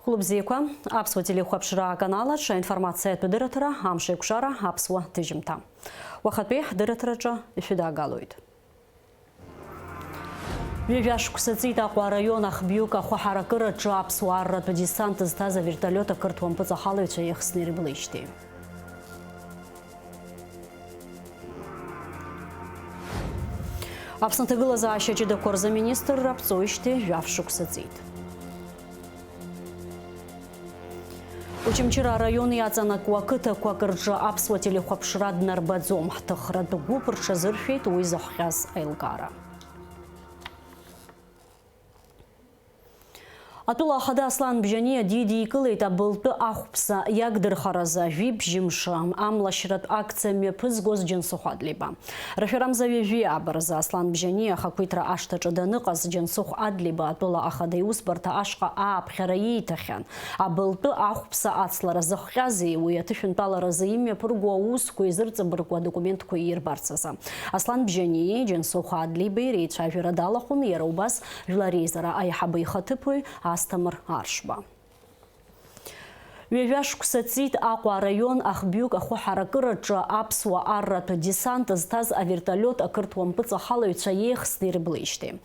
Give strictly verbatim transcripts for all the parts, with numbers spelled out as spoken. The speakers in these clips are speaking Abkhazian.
Хәылбзиақәа, аԥсуа телехәаԥшра аканал аҿы аинформациатә дырраҭара, амш еиқәшара, аԥсуа ҭыжьымҭа. Уахатәи ҳдырраҭараҿы ишәыдаагалоит. Ҩажәа шықәса ҵит Аҟәа араион Ахбҩык ахәы ҳаракыраҿы аԥсуаа арратә десант зҭаз авертолиот ақырҭуа мпыҵахалаҩцәа еихсны ирыближьҭеи. Аԥсны аҭагылазаашьа ҷыдақәа рзы аминистрра ԥҵоижьҭеи жәаф шықәса ҵит. Очамчыра араион иаҵанакуа ақыҭақәак рҿы аԥсуа телехәаԥшра днарбаӡом. Ҳҭыхратә гәыԥ рҽазыршәеит уи зыхҟьаз аилкаара. Атәыла ахада Аслан Бжьаниа дидикылеит абылтәы ахәԥса иагдырхаразы, жәибжьымш амлашьратә акциа мҩаԥызгоз Џьансыхә Адлеиба. Рашәарамза ҩажәи ааба рзы Аслан Бжьаниа ахақәиҭра ашҭаҿы даныҟаз, Џьансыхә Адлеиба атәыла ахада иусбарҭа ашҟа ааԥхьара ииҭахьан. Абылтәы ахәԥса ацлара зыхҟьази, уи аҭышәынтәаларазы имҩаԥырго аусқәа изырҵабыргуа адокументқәа иирбарц азы. Аслан Бжьаниеи Џьансыхә Адлеибеи реицәажәара далахәын иара убас Жәлар Реизара аиҳабы ихаҭыԥуаҩ Асҭамыр Аршба. Ҩажәа шықәса ҵит Аҟәа араион Ахбҩык ахәы ҳаракыраҿы аԥсуа арратә десант зҭаз авертолиот ақырҭуа мпыҵахалаҩцәа еихсны ирыближьҭеи.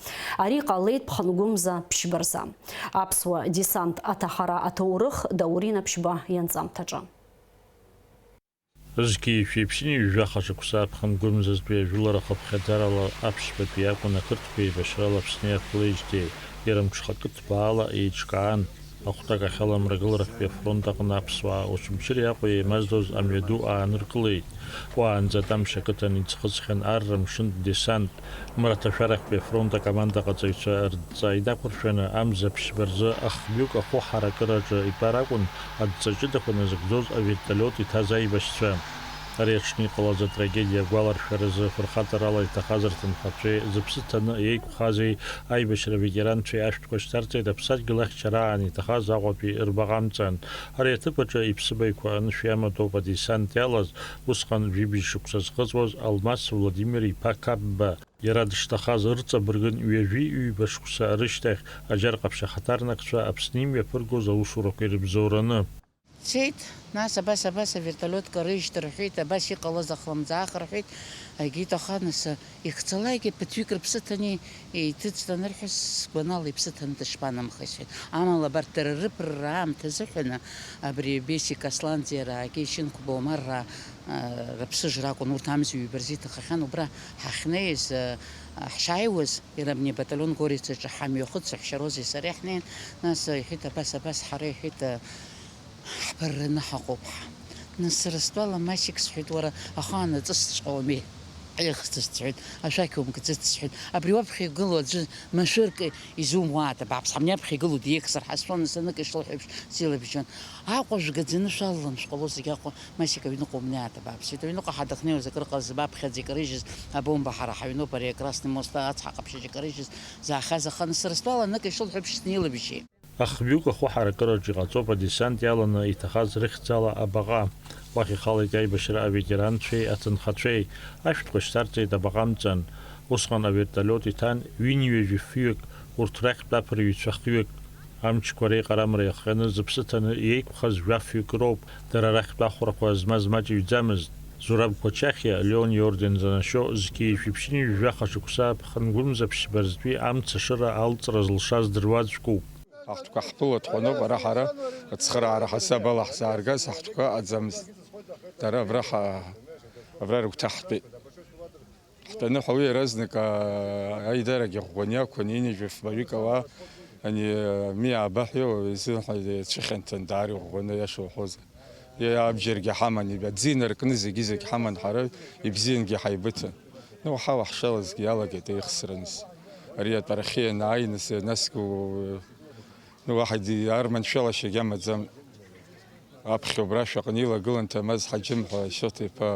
Ари ҟалеит ԥхынгәымза ԥшьба рзы. Аԥсуа десант аҭахара аҭоурых Даурина Ԥшьба ианҵамҭаҿы. Зқьи жәшәи ԥшьынҩажәи жәаха шықәса аԥхынгәымзазтәи ажәылара хыԥхьаӡарала аԥшьбатәи акәын ақырҭқәа еибашьрала Аԥсны иақәлеижьҭеи, иара мҽхакы ҭбаала еиҿкаан. Ахәҭак ахьаламрагыларахьтәи афронт аҟны аԥсуаа Очамчыреи Аҟәеи еимаздоз амҩаду ааныркылеит. Уаанӡа Тамшь ақыҭан иӡхыҵхьан арра мшынтә десант. Мраҭашәарахьтәи афронт акомандаҟаҵаҩцәа рҵа инақәыршәаны, амза ԥшьба рзы Ахбҩык ахәы ҳаракыраҿы итәар акәын адҵа ҷыдақәа назыгӡоз авертолиот иҭаз аибашьцәа. Ари аҽны иҟалаз атрагедиа агәаларшәаразы фырхаҵарала иҭахаз рҭынхацәеи зыԥсы ҭаны иеиқәхази аибашьра аветеранцәеи ашәҭқәа шьҭарҵеит аԥсадгьыл ахьчара аан иҭахаз Аҟәатәи рбаҟа амҵан. Ари аҭыԥ аҿы иԥсыбаҩқәа анышә иамадоуп адесант иалаз, усҟан жәибжь шықәса зхыҵуаз Алмас Владимир-иԥа Қапба. Иара дышҭахаз ырҵабыргын, ҩажәи ҩба шықәса рышьҭахь аџьар ҟаԥшь ахаҭарнакцәа Аԥсны имҩаԥыргоз аусурақәа ирыбзоураны. Цеит, нас абас, абас авертолиот карыжьт рҳәеит, абас иҟалаз ахлымӡаах рҳәеит, егьит, аха нас, ихцалакгьы ԥыҭҩык рыԥсы ҭаны иҭыҵт анырҳәа, сгәанала иԥсы ҭаны дышԥанамхеи сҳәеит. Амала абарҭ дара рыԥырра аамҭа азыҳәаны абри Бесик Асланӡиараагьы Шьынқәба Омарраа, а, рыԥсыжра акәын, урҭ амза ҩба рзы иҭахахьан, убра ҳахьнеиз, а, ҳшааиуаз, иара абни абаталион Горицаҿы ҳамҩахыҵ, саҳәшьа Розеи сареи ҳнеин, нас, иҳәеит, абас, абас ҳара, иҳәеит, а, ҳԥырраны ҳаҟоуп ҳа. Нас сара стәала Масик сҳәеит, уара ахаан аҵысҵәҟьа уамеи, ҳаихсҵәҟьеит, ашәақь умкӡыц сҳәеит. Абри уаԥхьа игылоу аӡәы машәырк изумуааит, абааԥс, ҳамни аԥхьа игылоу диеихсыр ҳазшәон, нас анык ишылҳәо еиԥш силабжьон. Аҟәа жәгаӡаны шәалалан шәҟало зегь Аҟәа, Масик аҩныҟа умнеиааит, абааԥс, сҳәеит, аҩныҟа ҳа дахьнеиуаз акрыҟаз, аԥхьаӡа икарыжьыз абомба ҳара ҳаҩноуп, ари акрасный мост ацҳа ҟаԥшьаҿ икарыжьыз заахаз, аха нас сара стәала анык ишылҳәо еиԥш снеилабжьеит. Ахбҩык ахәы ҳаракыраҿы иҟаҵоуп адесант иаланы иҭахаз рыхьӡала абаҟа. Уахь ихалеит аибашьра аветеранцәеи аҭынхацәеи. Ашәҭқәа шьҭарҵеит абаҟа амҵан. Усҟан авертолиот иҭан ҩынҩажәи фҩык, урҭ рахьтә аԥырҩцәа хҩык. Амчқәа реиҟарамра иахҟьаны зыԥсы ҭаны иеиқәхаз жәафҩык роуп. Дара рахьтә ахәрақәа змаз маҷыҩӡамызт. Зураб Қәачахиа, Леон иорден занашьо, зқьи жәшәи ԥшьынҩажәи жәаха шықәса аԥхынгәымза ԥшьба рзтәи амца ашыра алҵра зылшаз дыруаӡәкуп. Ахәҭқәа ҳԥыло ҭҟәаноуп ара ҳара, ацхыраара ҳасаб ала ҳзааргаз ҳахәҭқәа ыҟаӡамызт. Дара абра ҳа-, абра рыгәҭа ҳтәеит. Ҳтәаны ҳауа иаразнак, аа, аидарагьы ӷәӷәаны иақәын, ҩынҩажәи фбаҩык ауаа, ани, миа абаҳәа изы ҳәа ицәыхьанҭан даара иӷәӷәаны, иаша уҳәозар. Иа-, абџьаргьы ҳаман, аӡы инаркны зегьы-зегь ҳаман ҳара, ибзиангьы ҳаибыҭан. Ну, ҳауа ҳшалазгьы иалагеит аихсра, нас. Ари атәарахьы ианааи, нас, насгьы у-, ну, уаҳа ди-, арманшәалашьагьы амаӡам. Аԥхьа убра шәаҟны илагылан Ҭамаз Ҳаџьым ҳәа Шьоҭа иԥа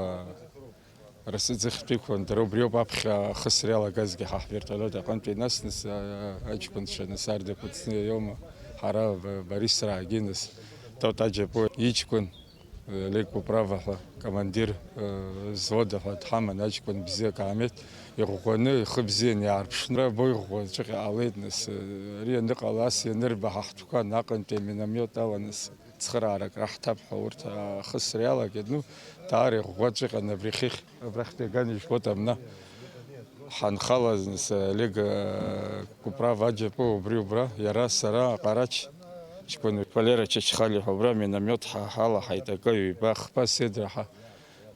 Расыӡыхьтәиқәан, дара убриоуп аԥхьа ахысра иалагазгьы ҳа ҳвертолиот аҟынтәи, нас, нас, а-, аҷкәынцәа, нас ардақәа ҭҵны иоума, ҳара Ба-, Борисраагьы, нас Тота Џьапуа иҷкәын, Олег Куправа ҳәа командир, э, взвода ҳәа дҳаман, аҷкәын бзиак аамеҭ, иӷәӷәаны, ихы бзианы иаарԥшны, абоиӷәӷәа ҵәҟьа ҟалеит, нас, э, ари аныҟала, ас ианырба ҳа ҳтәқәа наҟынтәи аминомиот ала, нас, цхыраарак раҳҭап ҳәа урҭ ахысра иалагеит, ну, даара иӷәӷәа ҵәҟьан абри хыхь, абрахьтәи аган ижәбоит амна. Ҳанхалаз, нас, Олег, э, Куправа аџьапы убри убра, иара, сара, Ҟарач ҷкәын Валера Чачхалиа ҳәа убра аминомиот ҳа ҳалаҳаит акы, ҩба, хԥа седра ҳа,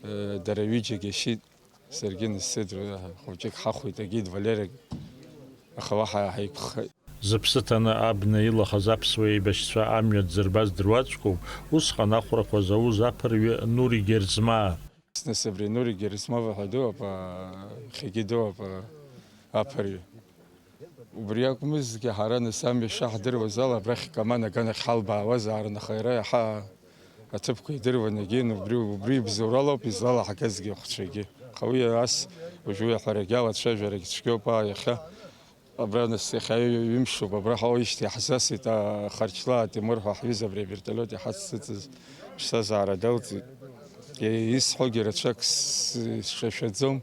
э, дара ҩыџьагьы шьит, саргьы, нас, седра хәыҷык ҳахәеит, агьит Валерагь, аха уаҳа ҳаиқәхеит. Зыԥсы ҭаны абна илахаз аԥсуа еибашьцәа амҩа дзырбаз дыруаӡәкуп усҟан ахәрақәа зауз аԥырҩы Нури Герзмаа. Нас абри Нури Герзмова ҳәа дыҟоуп, а, иахьагьы дыҟоуп, а, аԥырҩы. Убри акәмызҭгьы, ҳара нас амҩа шаҳдыруаз ала, абрахь Каман аганахь ҳалбаауазаарын, аха иара иаҳа аҭыԥқәа идыруан, егьин, убри, убри ибзоуралоуп излалаҳгазгьы ахәцәагьы. Аха уи ас уажәы уи аҳәарагьы алацәажәарагь цәгьоуп, аа, иахьа. Абра нас иахьа ҩ-, ҩымшуп, абра ҳауаижьҭеи иаҳзасит, а, Харчлаа Тимур ҳәа ҳҩыза абри авертолиот иҳаццыҵыз ԥсҭазаара далҵит. Е-, исҳәогьы рацәак с-, сшашәаӡом.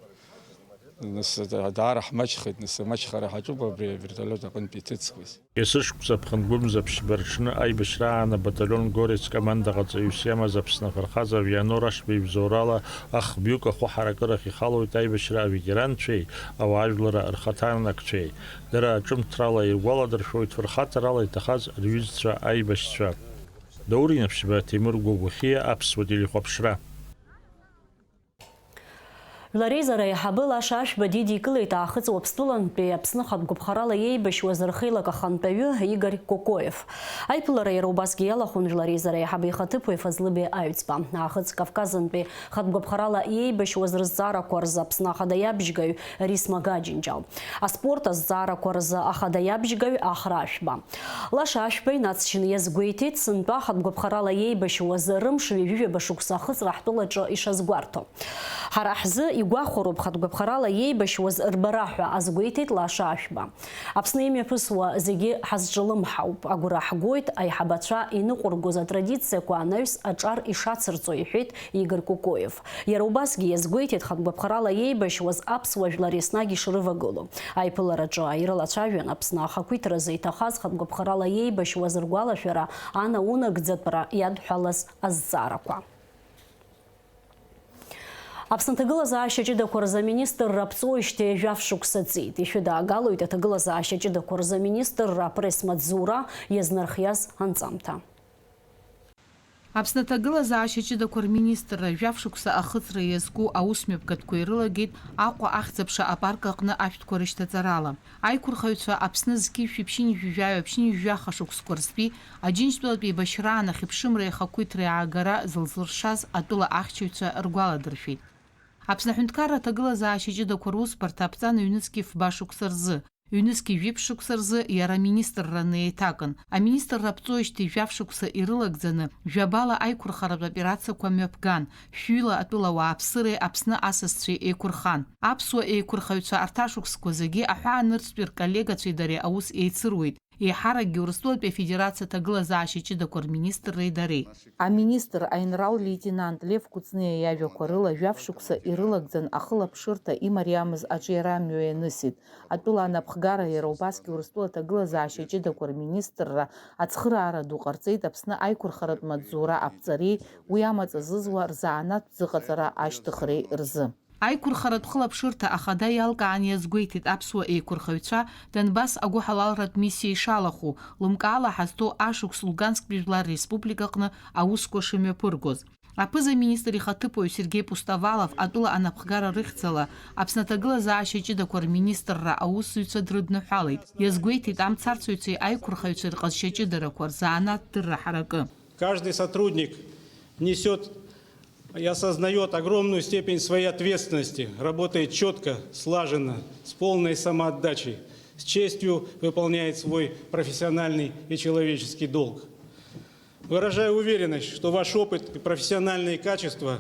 Нас, да-, даара ҳмаҷхеит, нас амаҷхара ҳаҿуп абри авертолиот аҟынтә иҭыҵуаз. Есышықәса ԥхынгәымза ԥшьба рҽны аибашьраан абаталион Горец командаҟаҵаҩыс иамаз Аԥсны афырхаҵа Вианор Ашба ибзоурала ахҩык ахәы ҳаракырахь ихалоит аибашьра аветеранцәеи ауаажәлара рхаҭарнакцәеи. Дара ҿымҭрала иргәаладыршәоит фырхаҵарала иҭахаз рҩызцәа аибашьцәа. Даур Инаԥшьба, Ҭемыр Гәагәахиа, Аԥсуа телехәаԥшра. Жәлар реизара аиҳабы Лаша Ашәба дидикылеит Аахыҵ Уаԥстәылантәи Аԥсны хатә гәаԥхарала иеибашьуаз рхеилак ахантәаҩы Игорь Кокоев. Аиԥылара иара убасгьы иалахәын Жәлар реизара аиҳабы ихаҭыԥуаҩ Фазлыбеи Аҩӡба, Аахыҵ Кавказынтәи хатә гәаԥхарала иеибашьуаз рызҵаарақәа рзы Аԥсны Ахада иабжьгаҩ Рисма Гаджинџьал, аспорт азҵаарақәа рзы Ахада иабжьгаҩ Ахра Ашәба. Лаша Ашәба инаҵшьны иазгәеиҭеит, сынтәа хатә гәаԥхарала иеибашьуаз рымш ҩажәижәаба шықәса ахыҵра ҳтәылаҿы ишазгәарҭо. Ҳара ҳзы игәахәароуп хатә гәаԥхарала иеибашьуаз рбара ҳәа азгәеиҭеит Лаша Ашәба. Аԥсны имҩаԥысуа зегьы ҳазҿлымҳауп, агәра ҳгоит аиҳабацәа иныҟәыргоз атрадициақәа анаҩс аҿар ишацырҵо, иҳәеит Игорь Кокоев. Иара убасгьы иазгәеиҭеит хатә гәаԥхарала иеибашьуаз аԥсуа жәлар еснагь ишрывагылоу. Аиԥылараҿы ирылацәажәан Аԥсны ахақәиҭразы иҭахаз хатә гәаԥхарала иеибашьуаз ргәалашәара анаунагӡатәра иадҳәалаз азҵаарақәа. Аԥсны аҭагылазаашьа ҷыдақәа рзы аминистрра аԥҵоижьҭеи жәаф шықәса ҵит. Ишәыдаагалоит аҭагылазаашьа ҷыдақәа рзы аминистрра апресс-маҵзура иазнархиаз анҵамҭа. Аԥсны аҭагылазаашьа ҷыдақәа рминистрра жәаф шықәса ахыҵра иазку аусмҩаԥгатәқәа ирылагеит Аҟәа ахьӡ-аԥша апарк аҟны ашәҭқәа рышьҭаҵарала. Аиқәырхаҩцәа Аԥсны зқьи жәшәи ԥшьынҩажәи жәаҩа ԥшьынҩажәи жәаха шықәсқәа рзтәи Аџьынџьтәылатә еибашьраан ахьыԥшымреи ахақәиҭреи аагара зылзыршаз атәыла ахьчаҩцәа ргәаладыршәеит. Аԥсны аҳәынҭқарра аҭагылазаашьа ҷыдақәа русбарҭа аԥҵан ҩнызқьи фба шықәса рзы, ҩнызқьи жәиԥшь шықәса рзы иара министрраны еиҭакын. Аминистрра аԥҵоижьҭеи жәаф шықәса ирылагӡаны, жәабала аиқәырхаратә операциақәа мҩаԥган, шәҩыла атәыла ауааԥсыреи Аԥсны асасцәеи еиқәырхан. Аԥсуа еиқәырхаҩцәа арҭ ашықәсқәа зегьы аҳәаанырцәтәи рколлегацәеи дареи аус еицыруеит. Еиҳаракгьы Урыстәылатәи Афедерациа аҭагылазаашьа ҷыдақәа рминистрреи дареи. Аминистр аинрал-леитенант Лев Кәыҵниа иажәақәа рыла, жәаф шықәса ирылагӡан ахылаԥшырҭа имариамыз аҿиара амҩа ианысит. Атәыла анапхгара иара убасгьы Урыстәыла аҭагылазаашьа ҷыдақәа рминистрра ацхыраара ду ҟарҵеит Аԥсны аиқәырхаратә маҵзура аԥҵареи уи амаҵ азызуа рзанааҭтә зыҟаҵара ашьҭыхреи рзы. Аиқәырхаратә хылаԥшырҭа ахада иалкааны иазгәеиҭеит аԥсуа еиқәырхаҩцәа Донбасс агәыҳалалратә миссиа ишалахәу, лымкаала ҳазҭоу ашықәс Лугансктәи Жәлар Республикаҟны аусқәа шымҩаԥыргоз. Аԥыза-министр ихаҭыԥуаҩ Сергеи Пустовалов атәыла анапхгара рыхьӡала Аԥсны аҭагылазаашьа ҷыдақәа рминистрра аусзуҩцәа дрыдныҳәалеит, иазгәеиҭеит амцарцәаҩцәеи аиқәырхаҩцәеи рҟазшьа ҷыдарақәа рзанааҭ дырра ҳаракы. Каждый сотрудник несёт и осознаёт огромную степень своей ответственности, работает чётко, слаженно, с полной самоотдачей, с честью выполняет свой профессиональный и человеческий долг. Выражаю уверенность, что ваш опыт и профессиональные качества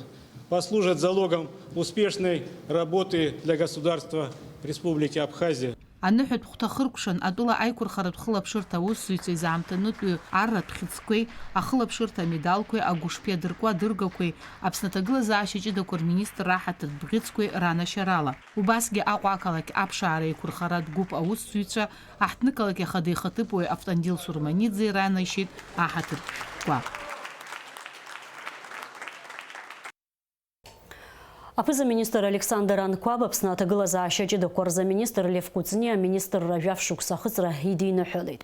послужат залогом успешной работы для государства Республики Абхазия. Аныҳәатә хәҭа хыркәшан атәыла аиқәырхаратә хылаԥшырҭа аусзуҩцәа изаамҭанытәыҩу арратә хьыӡқәеи, ахылаԥшырҭа амедалқәеи, агәышԥи адыркуа адыргақәеи, Аԥсны аҭагылазаашьа ҷыдақәа рминистрра аҳаҭыртә бӷьыцқәеи ранашьарала. Убасгьы Аҟәа ақалақь аԥшаара еиқәырхаратә гәыԥ аусзуҩцәа, аҳҭнықалақь ахада ихаҭыԥуаҩ Автандил Сурманиӡе иранашьеит аҳаҭыртә шәҟәқәа. Аԥыза-министр Александр Анқәаб, Аԥсны аҭагылазаашьа ҷыдақәа рзы аминистр Лев Кәыҵниа аминистрра жәаф шықәса ахыҵра идиныҳәалеит.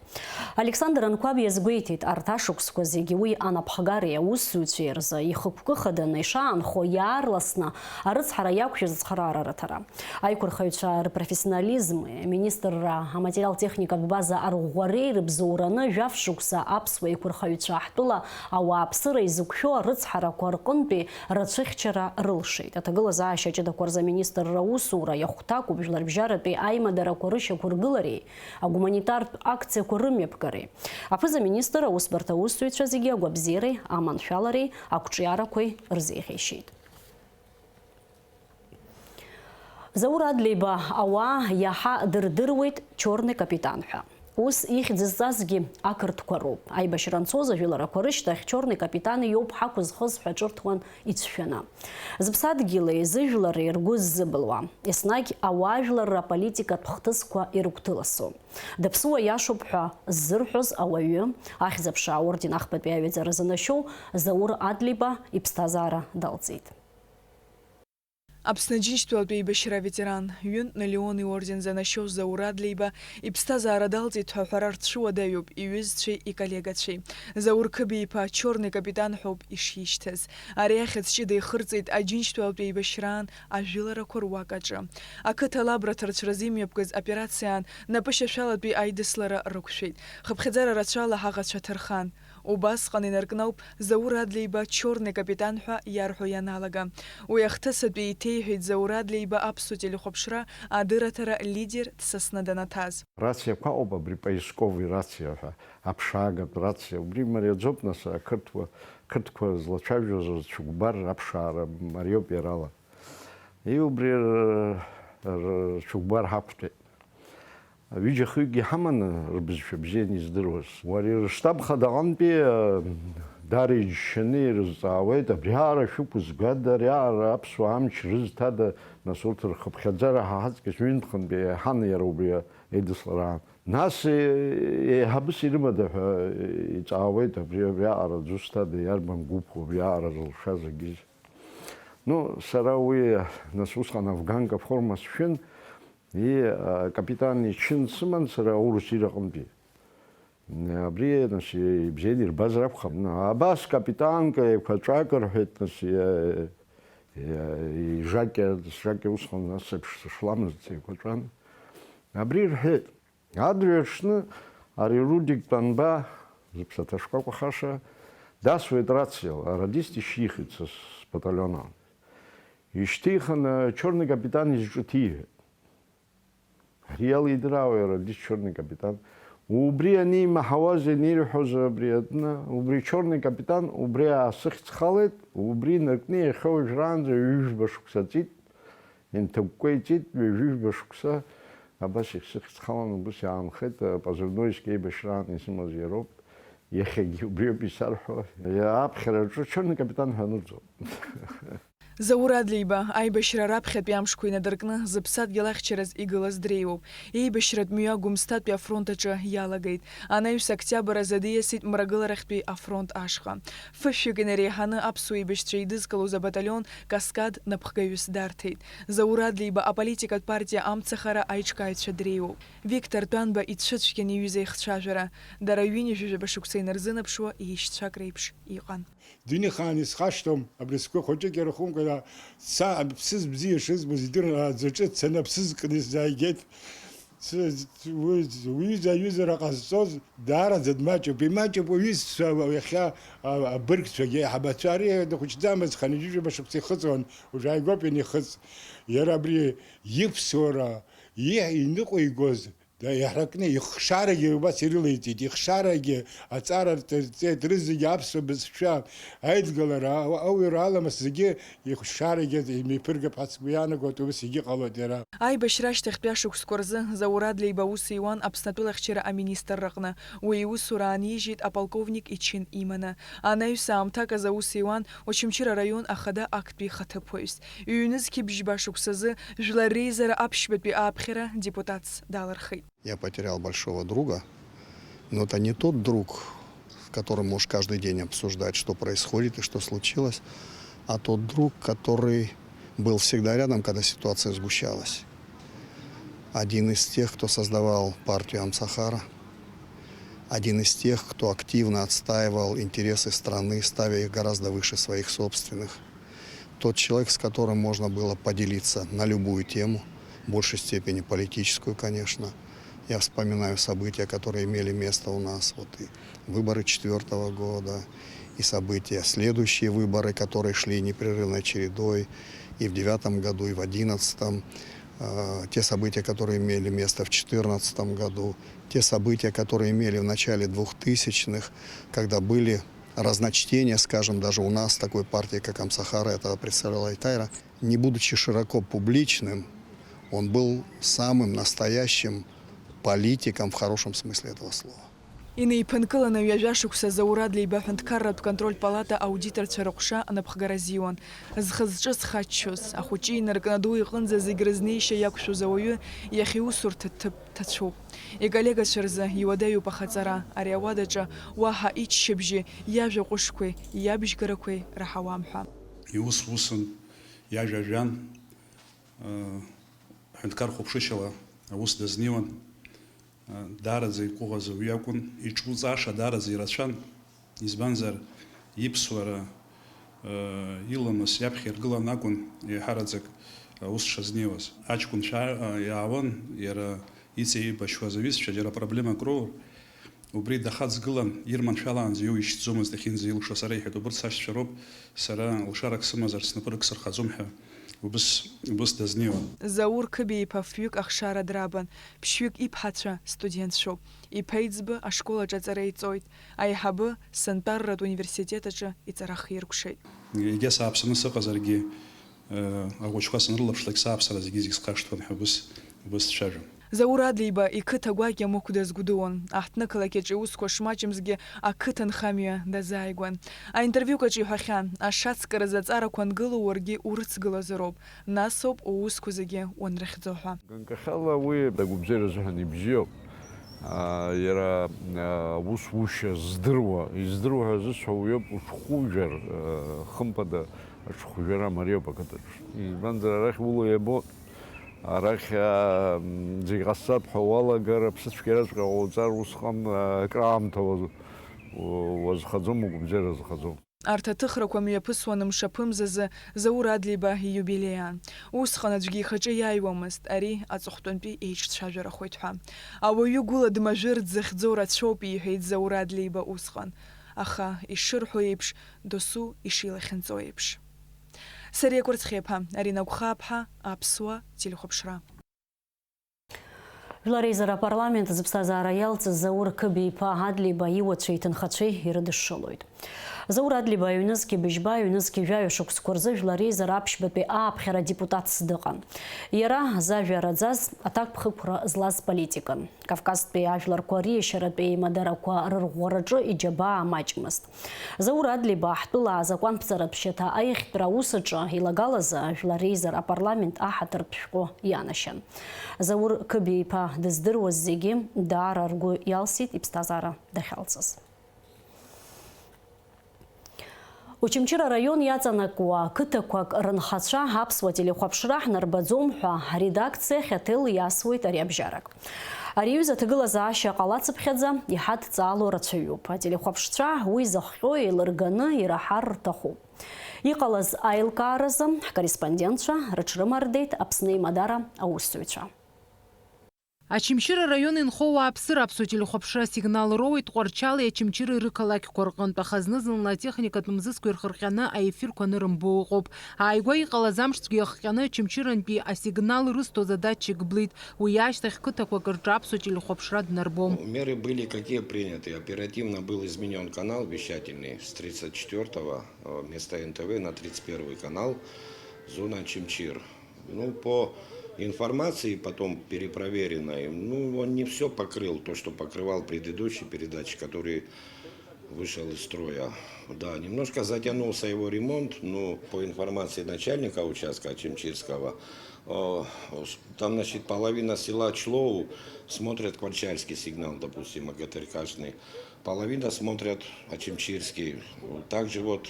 Александр Анқәаб иазгәеиҭеит, арҭ ашықәсқәа зегьы уи анапхгареи аусзуҩцәеи рзы ихықәкы хаданы ишаанхо иаарласны арыцҳара иақәшәаз ацхыраара рыҭара. Аиқәырхаҩцәа рпрофессионализми, аминистрра аматериал-техникатә база арӷәӷәареи рыбзоураны жәаф шықәса аԥсуа еиқәырхаҩцәа ҳтәыла ауааԥсыра изықәшәо арыцҳарақәа рҟынтәи рацәыхьчара рылшеит. Аҭагылазаашьа ҷыдақәа рзы аминистрра аусура иахәҭакуп жәларбжьаратәи аимадарақәа рышьақәыргылареи агуманитартә акциақәа рымҩаԥгареи. Аԥыза-министр аусбарҭа аусзуҩцәа зегьы агәабзиареи аманшәалареи ақәҿиарақәеи рзеиӷьеишьеит. Заур Адлеиба ауаа иаҳа дырдыруеит Чорный капитан ҳәа. Ус ихьӡ зҵазгьы ақырҭқәа роуп. Аибашьра анцоз ажәыларақәа рышьҭахь Чорный капитан иоуп ҳақәызхыз ҳәа ҿырҭуан ицәшәаны. Зыԥсадгьыли зыжәлари ргәы ззыбылуа, еснагь ауаажәларра аполитикатә хҭысқәа ирыгәҭыласо. Дыԥсуа иашоуп ҳәа ззырҳәоз ауаҩы, Ахьӡ-аԥша аорден ахԥатәи аҩаӡара занашьоу Заур Адлеиба иԥсҭазаара далҵит. Аԥсны Аџьынџьтәылатә еибашьра аветеран, ҩынтә Налеон иорден занашьоу Заур Адлеиба иԥсҭазаара далҵит ҳәа аҳәара рцәыуадаҩуп иҩызцәеи иколлегацәеи. Заур Қыбиа-иԥа Чорный капитан ҳәоуп ишишьҭаз. Ари ахьӡ ҷыда ихырҵеит Аџьынџьтәылатә еибашьраан ажәыларақәа руак аҿы. Ақыҭа алабра ҭарцәразы имҩаԥгаз операциаан напышьашәалатәи аидыслара рықәшәеит. Хыԥхьаӡара рацәала ҳаӷацәа ҭархан. Убасҟан инаркны ауп Заур Адлеиба Чорный капитан ҳәа иарҳәо ианалага. Уи ахҭысатәи еиҭеиҳәеит Заур Адлеиба аԥсуа телехәаԥшра адырраҭара лидер дсасны данаҭаз. Рациақәа ыҟоуп, абри поисковый рациа ҳәа, аԥшаагатә рациа, убри мариаӡоуп, нас, ақырҭуа, қырҭқәа злацәажәоз рцәыкәбар аԥшаара мариоуп иарала. И убри р-, р-, рцәыкәбар ҳақәтәеит. Ҩыџьа-хҩыкгьы ҳаманы рбызшәа бзианы издыруаз. Уара рыштаб хадаҟантәи, э, даара иџьшьаны ирызҵаауеит, абриаҟара шәықәызгада, ариаҟара аԥсуа амч рызҭада, нас урҭ рхыԥхьаӡара ҳа ҳаҵкыс ҩынтәхынтәи еиҳан иара убри еидыслараан. Нас, э, еиҳабыс ирымада ҳәа иҵаауеит, абри, абриаҟара аӡәы зҭада, иарбан гәыԥу абриаҟара зылшаз агьыз. Ну, сара уи, нас усҟан афганка форма сшәын, и, а, капитан ичын сыман сара аурыс ираҟынтәи. Абри, нас, ибзианы ирбазар акәхап. Ну, абас капитанка еиқәаҵәак рҳәеит, нас, иа-, иа-, ижакьа, сжакьа усҟан нас еиԥш сышламызт, еиқәаҵәан. Абри рҳәеит. Адырҩаҽны ари Рудик Тәанба, зыԥсаҭа шкәакәахаша, дасуеит рациала, арадист ишьихит са сбаталион аҟны. Ишьҭихын, Чорный капитан изҿыҭиҳәеит. Ари иалидыраауеи арадист Чорный капитан? Убри анимаҳауаз, ианирҳәоз абри атәны, убри Чорный капитан, убри аасыхьӡхалеит, убри инаркны иахьа уажәраанӡа ҩажәба шықәса ҵит. Инҭакәкәа иҵит, ҩажәижәба шықәса абас ихсыхьӡхалан убыс иаанхеит, позывной еибашьраан исымаз иароуп, иахьагьы убриоуп исарҳәо, аԥхьараҿы Чорный капитан ҳәа анырҵоит. Заур Адлеиба аибашьра раԥхьатәи амшқәа инадыркны зыԥсадгьыл ахьчараз игылаз дреиуоуп. Еибашьратә мҩа Гәымсҭатәи афронт аҿы иалагеит. Анаҩс октиабр азы диасит Мрагыларахьтәи афронт ашҟа. Фышәҩык инареиҳаны аԥсуа еибашьцәа еидызкылоз абаталион Каскад напхгаҩыс дарҭеит. Заур Адлеиба аполитикатә партиа Амцахара аиҿкааҩцәа дреиуоуп. Виктор Тәанба ицәыцәгьан иҩыза ихцәажәара. Дара ҩынҩажәижәаба шықәса инарзынаԥшуа еишьцәак реиԥш иҟан. Дунеихаан исхашҭуам, абри сгәы хәыҷык иара хәымга, са аԥсыз бзиа шызбоз идырын, аӡаҿы дцаны аԥсыз кны исзааигеит. Ц-, ц-, уи, уи аҩыза аҩызара ҟазҵоз даараӡа дмаҷуп. Имаҷуп уҩызцәа, иахьа, а, абыргцәагьы, аиҳабацәа. Ари дыхәыҷӡамызт, хынҩажәижәаба шықәса ихыҵуан, уажә ааигәоуп ианихыҵ. Иара абри иԥсуара, ииҳ-, иныҟәигоз, Иаҳракны ихшарагьы убас ирылеиҵеит, ихшарагьы аҵара рҵеит, рызегьы аԥсуа бызшәа, аидгылара, ау-, ауаҩра аламыс зегьы ихшарагьы имеиԥыргап ҳәа сгәы иаанагоит, убас егьыҟалоит иара. Аибашьра ашьҭахьтәи ашықәсқәа рзы Заур Адлеиба аус иуан Аԥснатәыла ахьчара аминистрраҟны. Уи иусура аанижьит аполковник ичин иманы. Анаҩс аамҭак азы аус иуан Очамчыра араион ахада актәи ихаҭыԥуаҩс. Ҩнызқьи бжьба шықәсазы жәлар реизара аԥшьбатәи ааԥхьара депутатс далырхит. Я потерял большого друга, но это не тот друг, с которым можешь каждый день обсуждать, что происходит и что случилось, а тот друг, который был всегда рядом, когда ситуация сгущалась. Один из тех, кто создавал партию Амсахара, один из тех, кто активно отстаивал интересы страны, ставя их гораздо выше своих собственных. Тот человек, с которым можно было поделиться на любую тему, в большей степени политическую, конечно. Я вспоминаю события, которые имели место у нас, вот и выборы четвёртого года, и события, следующие выборы, которые шли непрерывной чередой, и в девятом году, и в одиннадцатом, э, те события, которые имели место в четырнадцатом году, те события, которые имели в начале двухтысячных, когда были разночтения, скажем, даже у нас такой партии, как Амсахара, это представляла Айтайра, не будучи широко публичным, он был самым настоящим политиком в хорошем смысле этого слова. Инеиԥынкыланы ҩажәа шықәса Заур Адлеиба аҳәынҭқарратә контрольтә палата аудиторцәа рыҟәша анапхгара азиуан. Зхы-зҿы зхаччоз, ахәыҷы инаркны аду иҟынӡа зегь рызнеишьа иақәшәоз ауаҩы иахьа иусурҭа ҭыԥ ҭацәуп. Иколлегацәа рзы иуадаҩуп ахаҵара, ари ауадаҿы уаҳа иччабжьи иажәа ҟәышқәеи иабжьгарақәеи раҳауам ҳәа. Иус усын, иажәа жәан, ҳәынҭқар хәаԥшышьала аус дазнеиуан, даараӡа иҟәыӷаз ауаҩы акәын, иҿлуҵааша даараӡа ирацәан, избанзар, иԥсуара, иламыс иаԥхьа иргылан акәын еиҳараӡак аус шазнеиуаз. Аҷкәынцәа иаауан, иара иҵеибашьуаз аҩызцәа џьара проблемак роур, убри дахаҵгылан, ирманшәалаанӡа иоуишьҭӡомызт иахьынӡаилшо, сара иҳәеит, убырҭ сашьцәа роуп, сара лшарак сымазар снапы рыксырхаӡом ҳәа убыс, убыс дазнеиуан. Заур Қыбиа-иԥа фҩык ахшара драбан, ԥшьҩык иԥҳацәа студентцәоуп, иԥеиӡбы ашкол аҿы аҵара иҵоит, аиҳабы сынтәарратә университет аҿы иҵара хиркәшеит. Егьа сааԥсаны сыҟазаргьы, ахәыҷқәа санрылаԥшлак, сааԥсара зегьы-зегь схашҭуан ҳәа убыс, убыс дцәажәон. Заур Адлеиба иқыҭа гәакьа мықә дазгәдуан. Аҳҭнықалақь аҿы иусқәа шмаҷымзгьы, ақыҭанхамҩа дазааигәан. Аинтервиук аҿы иҳәахьан, ашацкыразы аҵарақәа ангылоу уаргьы урыцгылазароуп, насоуп уусқәа зегьы уанрыхьӡо ҳәа. Ганкахьала уи дагәыбзиара азыҳәан ибзиоуп. Аа, иара, аа, аус ушьа здыруа, издыруа ҳәа зысҳәо уиоуп, уҽхәыжәар, аа, хымԥада аҽхәжәара мариоуп ақыҭаҿы. Избанзар, арахь ула иабон. Арахь, аа, м, зегь ҟасҵап ҳәа уалагар, аԥсыцәгьараҵәҟьа ҟауҵар, усҟан, аа, акраамҭа уаз-, у-, уазхаӡом, угәабзиара азхаӡом. Арҭ аҭыхрақәа мҩаԥысуан мшаԥымзазы Заур Адлеиба ииубилеи аан. Усҟан аӡәгьы ихаҿы иааиуамызт ари аҵыхәтәантәи еиҿцәажәарахоит ҳәа. Ауаҩы гәыла дмажәыр дзыхьӡо рацәоуп, иҳәеит Заур Адлеиба усҟан. Аха, ишырҳәо еиԥш, досу ишилахьынҵо еиԥш. Сариа Кәарцхиаԥа, Арина Гәхааԥҳа, Аԥсуа телехәаԥшра. Жәлар реизара апарламент зыԥсҭазаара иалҵыз Заур Қыбиа-иԥа Адлеиба иуацәеи иҭынхацәеи ирыдышшылоит. Заур Адлеиба ҩнызқьи быжьба, ҩнызқьи жәаҩа шықәсқәа рзы Жәлар реизара аԥшьбатәи ааԥхьара депутатс дыҟан. Иара зажәа раӡаз, аҭакԥхықәра злаз политикын. Кавказтәи ажәларқәа риашьаратәи еимадарақәа рырӷәӷәараҿы иџьабаа маҷмызт. Заур Адлеиба ҳтәыла азакәанԥҵаратә шьаҭа аиӷьтәра аус аҿы илагалазы Жәлар реизара апарламент аҳаҭыртә шәҟәы ианашьан. Заур Қыбиа-иԥа дыздыруаз зегьы даара ргәы иалсит иԥсҭазаара дахьалҵыз. Очамчыра араион иаҵанакуа қыҭақәак рынхацәа аԥсуа телехәаԥшра ҳнарбаӡом ҳәа аредакциахь аҭел иасуеит ари абжьарак. Ари аҩыза аҭагылазаашьа ҟалацыԥхьаӡа иҳадҵаало рацәаҩуп. Ателехәаԥшцәа уи зыхҟьо еилырганы ираҳар рҭахуп. Иҟалаз аилкааразы ҳкорреспондентцәа рыҽрымардеит Аԥсны еимадара аусзуҩцәа. Очамчыра араион инхо ауааԥсыра аԥсуа телехәаԥшра асигнал роуеит Тҟәарчали Очамчыреи рықалақьқәа рҟынтә, аха зны-зынла атехникатә мзызқәа ирхырҟьаны аефирқәа анырымбо ыҟоуп. Ааигәа иҟалаз амшцәгьа иахҟьаны Очамчырантәи асигнал рызҭоз адатчик блит, уи ашьҭахь қыҭақәак рҿы аԥсуа телехәаԥшра днарбом. Ну, меры были какие приняты? Оперативно был изменён канал вещательный с тридцать четвёртого, э, вместо Н Т В на тридцать первый канал, зона Очамчыр. Ну, по информации потом перепроверенной, ну, он не всё покрыл, то, что покрывал предыдущий передатчик, который вышел из строя. Да, немножко затянулся его ремонт, но по информации начальника участка Очамчирского, э, с-, там, значит, половина села Члоу смотрят тҟәарчальский сигнал, допустим, многоэтажный. Половина смотрят Очамчирский. Также вот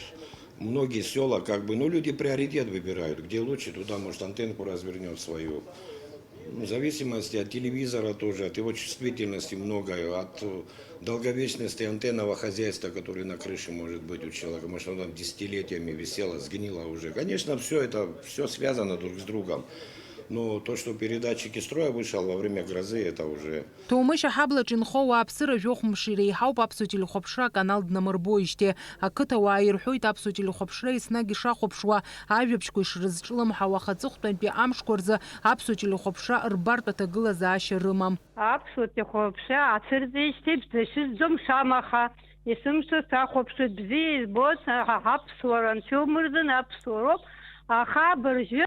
многие села, как бы, ну, люди приоритет выбирают, где лучше, туда, может, антенку развернёт свою. Ну, в зависимости от телевизора тоже, от его чувствительности многое, от, э, долговечности антенного хозяйства, которое на крыше может быть у человека, может, оно там десятилетиями висело, сгнило уже. Конечно, всё это, всё связано друг с другом. Но то, что передатчик из строя вышел во время грозы, это уже Ҭоумышь аҳаблаҿ инхо ауааԥсыра жәохә мшы иреиҳауп аԥсуа телехәаԥшра аканал днамырбоижьҭеи. Ақыҭауаа ирҳәоит аԥсуа телехәаԥшра еснагь ишахәаԥшуа, ажәабжьқәа ишрызҿлымҳау, аха аҵыхәтәантәи амшқәа рзы аԥсуа телехәаԥшра рбартә аҭагылазаашьа рымам. Аԥсуа телехәаԥшра ацәырҵижьҭеи бзашьыӡӡом шамаха, есымша сахәаԥшуеит, бзиа избоит, ҳа ҳаԥсуара анцәоумырзын аԥсуароуп, аха абыржәы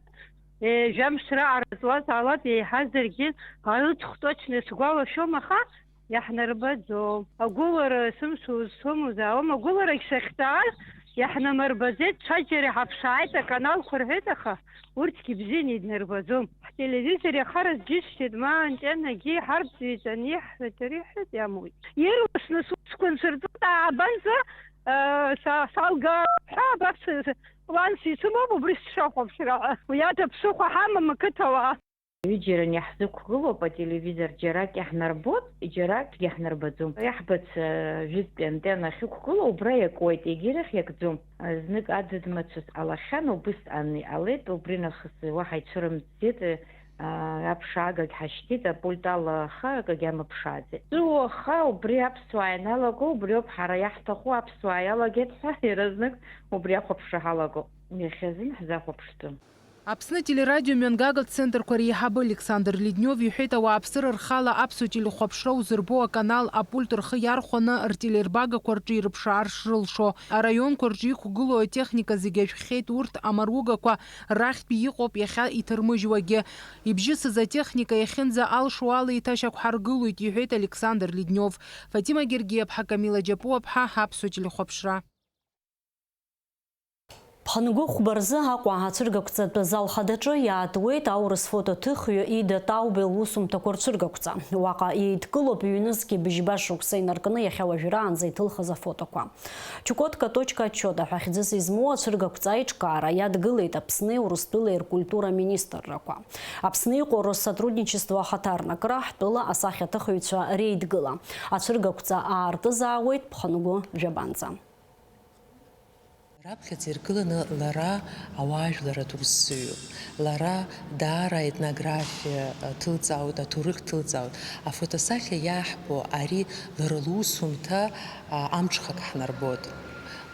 Е, жәамш раҟара ҵуазаалак еиҳазаргьы, арыцхә точно исгәалашәом, аха иаҳнарбаӡом. Агәылара сымшо узцом, узаауам, агәыларагь сахьҵааз иаҳнамырбаӡеит, ҽаџьара иҳаԥшааит, аканалқәа рҳәеит, аха урҭгьы бзианы иднарбаӡом. Ҳтелевизор иахаразы џьысшьеит, ма антеннагьы иҳарӡуеит, аниҳәа, дара иҳәеит, иамуит. Ирласны сусқәа нсырҵоит, аабанӡа, э, са-, салга ҳәа, абас, э, Планс исымоуп убри сшахәаԥшра ҳәа. Уи ада ԥсыхәа ҳамам ақыҭауаа. Ҩыџьараны иаҳзықәгылоуп ателевизор, џьарак иаҳнарбоит, џьарак иаҳнарбаӡом. Иаҳбац, э, жәытәтәи антенна ахьықәгылоу убра иакуеит, егьирахь иакӡом. Знык аӡыӡ мацәыс ҟалахьан, убысҟан иҟалеит, убри нахыс уаҳа ицәырымҵӡеит, э, аԥшаагагь ҳашьҭит, апульт ала аха акагьы амыԥшааӡеит. Уаха убри аԥсуаа ианалаго, убриоуп ҳара иаҳҭаху, аԥсуаа иалагеит ҳәа, иаразнак убри ахәаԥшра ҳалагоуп. Иахьазын ҳзахәаԥштәым. Аԥсны ателерадио мҩангагатә центрқәа реиҳабы Александр Ледниов иҳәеит, ауааԥсыра рхала аԥсуа телехәаԥшра узырбо аканал апульт рхы иархәаны ртелербагақәа рҿы ирыԥшаар шрылшо. Араионқәа рҿы иқәгылоу атехника зегьы ажәхьеит, урҭ амаругақәа рахьтәи иҟоуп иахьа иҭырмыжьуагьы. Ибжьысыз атехника иахьынӡа алшо ала еиҭашьақәҳаргылоит, иҳәеит Александр Ледниов. Фатима Гергиаԥҳа, Камила Џьапуаԥҳа, Аԥсуа телехәаԥшра. Ԥхынгәы хәба рзы Аҟәа ацәыргақәҵатәы зал хадаҿы иаатуеит аурыс фотоҭыхҩы Ида Таубе лусумҭақәа рцәыргақәҵа. Уаҟа еидкылоуп ҩнызқьи быжьба шықәса инаркны иахьа уажәраанӡа иҭылхыз афотоқәа. Чукотка точка отчета ҳәа хьӡыс измоу ацәыргақәҵа аиҿкаара иадгылеит Аԥсни Урыстәылеи ркультура министррақәа. Аԥсны иҟоу Россотрудничество ахаҭарнакра ҳтәыла асахьаҭыхыҩцәа реидгыла. Ацәыргақәҵа аартызаауеит Ԥхынгәы жәабанӡа. Раԥхьаӡа иргыланы лара ауаажәлар адурсыҩуп. Лара даара аетнографиа, а, ҭылҵаауеит, аҭоурых ҭылҵаауеит. Афотосахьа иаҳбо ари лара лусумҭа, а, амҽхак ҳнарбоит.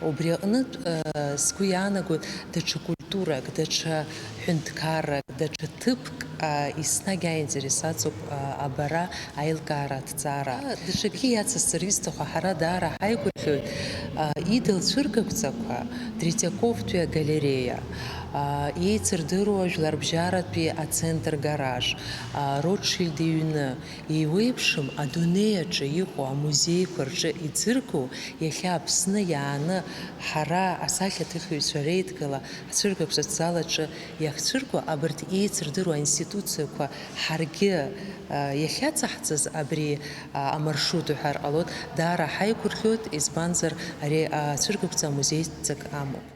Убри аҟнытә, а, сгәы иаанагоит даҽа культурак, даҽа ҳәынҭқаррак, даҽа ҭыԥк, а, еснагь аинтерес аҵоуп, а, абара аилкаара, аҭҵаара. Даҽакгьы иацысҵар исҭаху, ҳара даара ҳаигәырӷьоит, а, идылцәыргақәҵақәа, Третьяковтәи агалереиа, а, еицырдыруа жәларбжьаратәи ацентр гараж, а, Ротшильд иҩны, еиуеиԥшым адунеи аҿы иҟоу амузеиқәа рҿы иӡыргоу, иахьа Аԥсны иааны ҳара асахьаҭыхҩцәа реидгыла ҳцәыргақәҵатә зал аҿы иахьцәырго, абарҭ еицырдыруа аинституциақәа ҳаргьы, а, иахьаҵаҳҵаз абри, а, амаршрут уҳәар ҟалоит, даара ҳаигәырӷьоит, избанзар, ари, а, ацәыргақәҵа амузеи ҵак амоуп.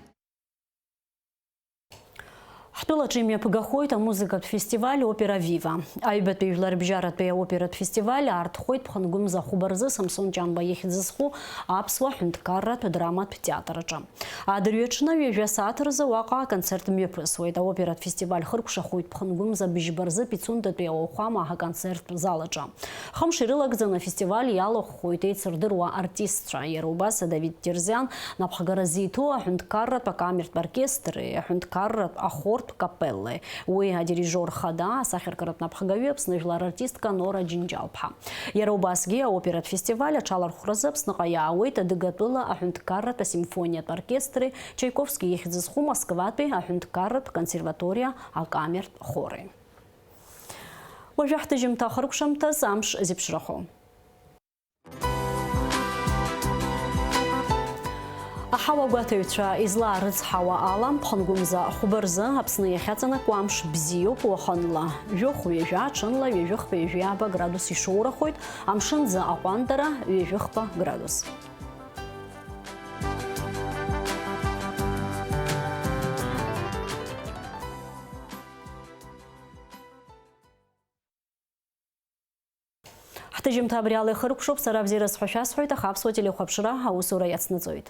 Тәылаҿы имҩаԥгахоит амузыкатә фестиваль Опера Вива. Аҩбатәи жәларбжьаратәи аоператә фестиваль аартхоит ԥхынгәымза хәба рзы Самсон Ҷамба ихьӡ зху аԥсуа ҳәынҭқарратә драматә театр аҿы. Адырҩаҽны ҩажәа сааҭ рзы уаҟа аконцерт мҩаԥысуеит. Аоператә фестиваль хыркәшахоит ԥхынгәымза быжьба рзы Пицундатәи ауахәама аконцерттә зал аҿы. Хымш ирылагӡаны афестиваль иалахәхоит еицырдыруа артистцәа, иара убас Давид Терзиан напхгара зиҭо аҳәынҭқарратә акамертә оркестри аҳәынҭқарратә ахортә капеллеи, уи адирижиор хада, асахьаркыратә напхгаҩы, Аԥсны жәлар артистка Нора Џьынџьал-ԥҳа. Иара убасгьы аоператә фестиваль аҽалархәразы Аԥсныҟа иаауеит адыгатәыла аҳәынҭқарратә асимфониатә оркестри, Чаиковски ихьӡ зху Москватәи аҳәынҭқарратә консерваториа акамертә хори. Уажәы ҳҭыжьымҭа ахыркәшамҭаз амш зеиԥшрахо. Аҳауа гәаҭаҩцәа излаарыцҳауа ала, ԥхынгәымза хәба рзы Аԥсны иахьаҵанакуа амш бзиоуп, уахынла жәохә ҩажәа, ҽынла ҩажәихԥа ҩажәиааба градус ишоурахоит, амшынӡы аҟәандара ҩажәихԥа градус. Ҳҭыжьымҭа абри ала ихыркәшоуп, сара бзиараз ҳәа шәасҳәоит, аха Аԥсуа телехәаԥшра аусура иацнаҵоит.